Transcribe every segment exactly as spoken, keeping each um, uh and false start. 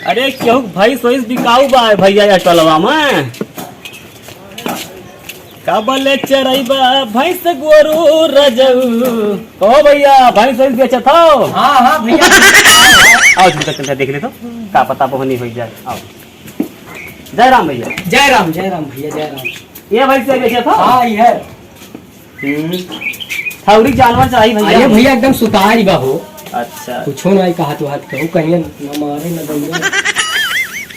अरे, केहू भैंस वैंस बिकाऊ बा भैया, या टोलवा में? का बोले चरैबा भैंस गोरू रजऊ? कहो भैया, भैंस वैंस बेचत हो? हाँ, हाँ भैया। आओ, झुमका तनिका देख ले तो, का पता बोहनी हो जाए। आओ। जय राम भैया। जय राम, जय राम भैया, जय राम। ये भैंस बेचत हो? हाँ, ये है। हम्म। ठौरी जानवर चाही भैया। अरे भैया, एकदम सुतारी बा हो। अच्छा। कुछो नाहीं कहा तो हाथ कहू, कहीं न मारे न दौड़े।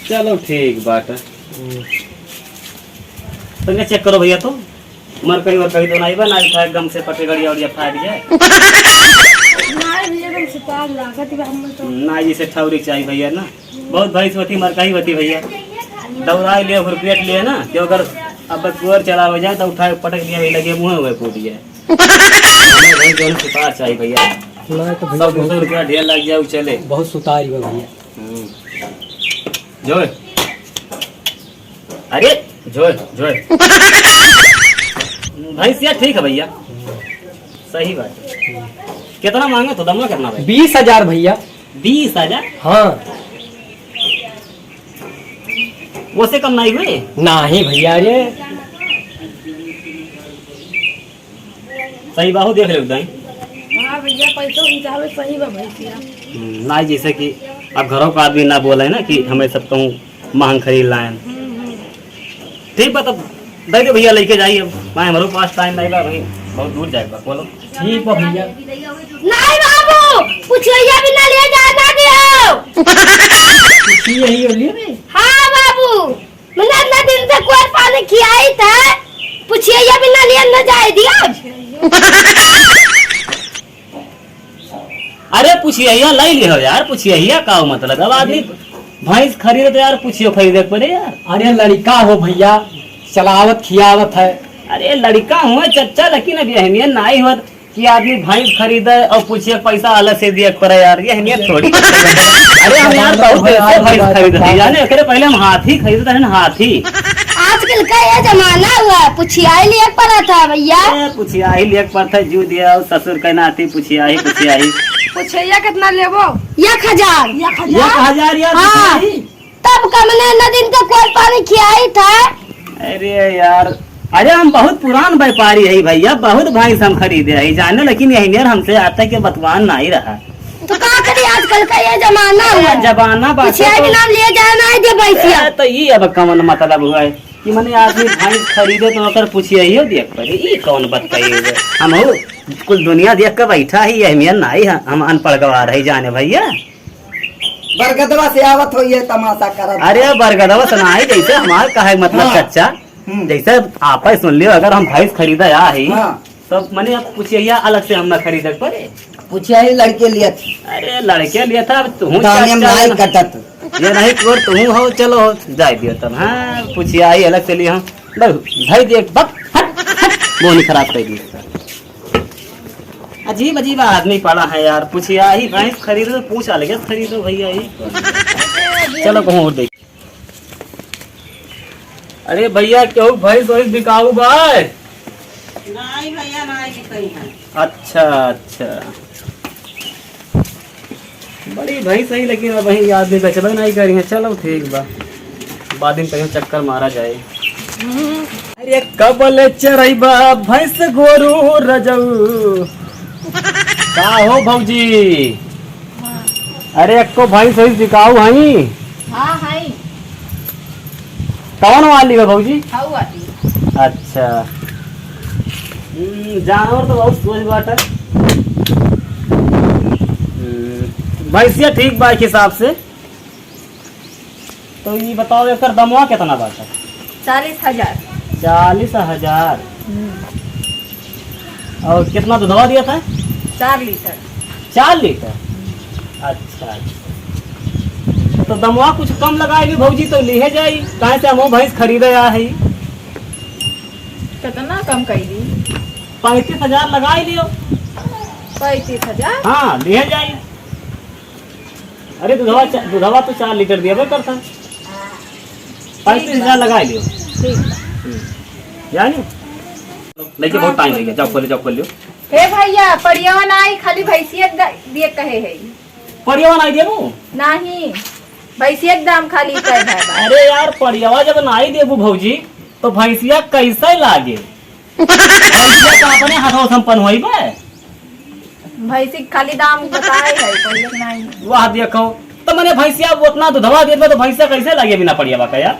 चलो ठीक बात है। हम्म। तो ये चेक करो भैया, तो मरकही वरकही तो नाहीं बा, नाहीं उठाए एकदम से पटे गड़िया उड़िया फाट जाए। नाहीं भैया, एकदम सुतार लागत बा हमर तो। ना, जैसे ठौरी चाही भैया ना। बहुत भैंस होती, मरकही होती भैया। दौड़ाई लिए, हुरपेट लिए ना, कि अगर अब गोर चला हो जाए तो उठाए पटक लिया, ये लगे मुँह हुए कूद गया। हमें भाई जौन सुतार चाहिए भैया। ना तो भैया सौ दो सौ बहुत, रुपया ढेर लग जाए, उ चले। बहुत सुतार ही बा भैया। हम्म। जोए। अरे, जोए, जोए। भैंसिया ठीक है भैया। सही बात है। कितना मांगा तो दमवा कितना भाई? बीस हजार भैया। बीस हजार? हाँ। वो से कम नहीं हुए? नहीं भैया, अरे। सही बाहू देख ले दाई। हाँ भैया, पैसों की चाहवे सही बा भैंसिया। हम्म, नहीं, जैसे कि अब घरों का आदमी ना बोले ना कि हमें सब कहूँ महंग खरीद लाएन। हम्म, हम्म। ठीक बा, तब दे दे भैया, लेके जाइए। मैं, हमरो पास टाइम नहीं बा, वहीं बहुत दूर जाए बा। बोलो। ठीक बा भैया। नहीं बाबू, पुछिया भी ना ले जाए, ना दियो। पुछिया ही हो लिए भाई। हाँ बाबू, मैंने इतना दिन से कोई पानी खियाई था, पुछिया भी ना लिए ना जाए दियो। अरे पुछिया लाई लिहो यार, पुछिया का मतलब, अब आदमी भैंस खरीदे तो यार पुछियो खरीदे के पड़े यार। अरे लड़का हो भैया, चलावत खियावत है। अरे लड़का हुए चच्चा, लेकिन अब एहमियत नाई होत कि आदमी भैंस खरीदे और पुछिया पैसा अलग से दिए के पड़े यार, ये एहमियत थोड़ी। अरे हम यार बहुत देर से भैंस खरीदत है, जाने एकरे पहले हम हाथी खरीदत रहन, हाथी। आजकल का ये जमाना हुआ है, पुछिया ही लिए के पड़त है भैया। ए, पुछिया ही लिए के पड़त है, जू दिया और ससुर के नाती पुछिया ही, पुछिया ही। पुछिया कितना लेबो? एक हजार। एक हजार? एक हजार यार, हाँ। पुछिया ही? तब कमने न दिन का कोई पानी खियाई था। अरे यार, अरे हम बहुत पुरान व्यापारी है भैया, बहुत भैंस हम खरीदे है, जाने, लेकिन यही नियर हमसे आज तक के बतवान नहीं रहा। तो का करी, आजकल का ये जमाना हुआ है। जमाना बात पुछिया है के तो नाम लिए जाए ना दे भैंसिया। ए, तो ये अब कवन मतलब हुआ है कि मने आदमी भैंस खरीदे तो ओकर पुछिया ही देख पड़े, ये कौन बात कही हुआ है? हम हो कुल दुनिया देख के बैठा ही, अहमियत नहीं है, हम अनपढ़ गवार है जाने भैया। बरगदवा से आवत हो ये तमाशा करत। अरे बरगदवा से नहीं, जैसे हमार कहे मतलब हाँ। चच्चा, हम्म। जैसे आपे सुन लियो, अगर हम भैंस खरीदे आ ही, हाँ। तो मने अब पुछिया अलग से हम ना खरीदे पड़े। पुछिया ही लड़के लिए थे। अरे लड़के लिए था, अब तू दाने चच्चा माई है ना। कटत। ये नहीं तो तू हो, चलो हो, जाए दियो तब। हाँ, पुछिया ही अलग से लिए हम। बस, भाई देख, बक, हट, हट, मोहनी खराब कर दी। अजीब अजीब आदमी पड़ा है यार, पुछिया ही भैंस खरीदो, पूछ अलगे से खरीदो भैया ही। चलो कहूँ और देख। अरे भैया, केहू भैंस वैंस बिकाऊ बा? नहीं भैया, नहीं बिकाई है। अच्छा, अच्छा। बड़ी भैंस है, लेकिन अब वहीं आदमी बेचबे नहीं करी है। चलो ठीक बा, बाद में कहीं चक्कर मारा जाए। अरे कब ले चरैबा भैंस गोरू रजऊ? का हो भौजी? अरे एको भैंस वैंस बिकाऊ हई? हाँ, हई। कौन वाली है भौजी? हऊ वाली। अच्छा। हम्म, जानवर तो बहुत सोच बाटे। हम्म, भैंसिया ठीक बा एक हिसाब से। तो ये बताओ, एकर दमवा कितना बाटे? चालीस हजार। चालीस हजार। हम्म। और कितना दूधवा दिया था? चार लीटर। चार लीटर? अच्छा, अच्छा। तो दमवा कुछ कम लगाई भी भौजी, तो लिहे जाई, काहे से हमहू भैंस खरीदे आ है। कितना कम कर दी? पैंतीस हजार लगाई लियो। पैंतीस हजार? हाँ, लिहे जाई। अरे, दूधवा चा-, दूधवा तो चार लीटर दिया करता। पैंतीस हजार लगा लियो। ठीक। हम्म। जानी? लेके बहुत टाइम हो गया। जाओ, खोले, जाओ, खोल लियो। हे भैया, परियावा ना आई, खाली भैंसिया द-, दिए कहे है। परियावा ना आई देबू? नहीं। भैंसिया के दाम खाली तय है बा। अरे यार, पड़ियवा जब नाई देबू भौजी, तो भैंसिया कैसे लागे? भैंसिया तो अपने हाथों संपन्न होई बे। भैंसी के खाली दाम बताए है, पड़िया के नाई। वाह, देखो, तो मने भैंसिया उतना दूधवा देत बा, तो भैंसिया कैसे लागे बिना पड़ियवा का यार?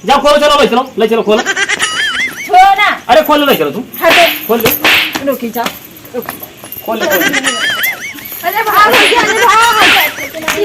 जाओ, खोलो, चलो, ले चलो, ले चलो, खोलो। छोड़ो ना। अरे, खोल ले, ले चलो तू। हटो। खोल ले। रुकी, जाओ। खोल ले, खोल ले। अरे, भाग, अरे, भाग।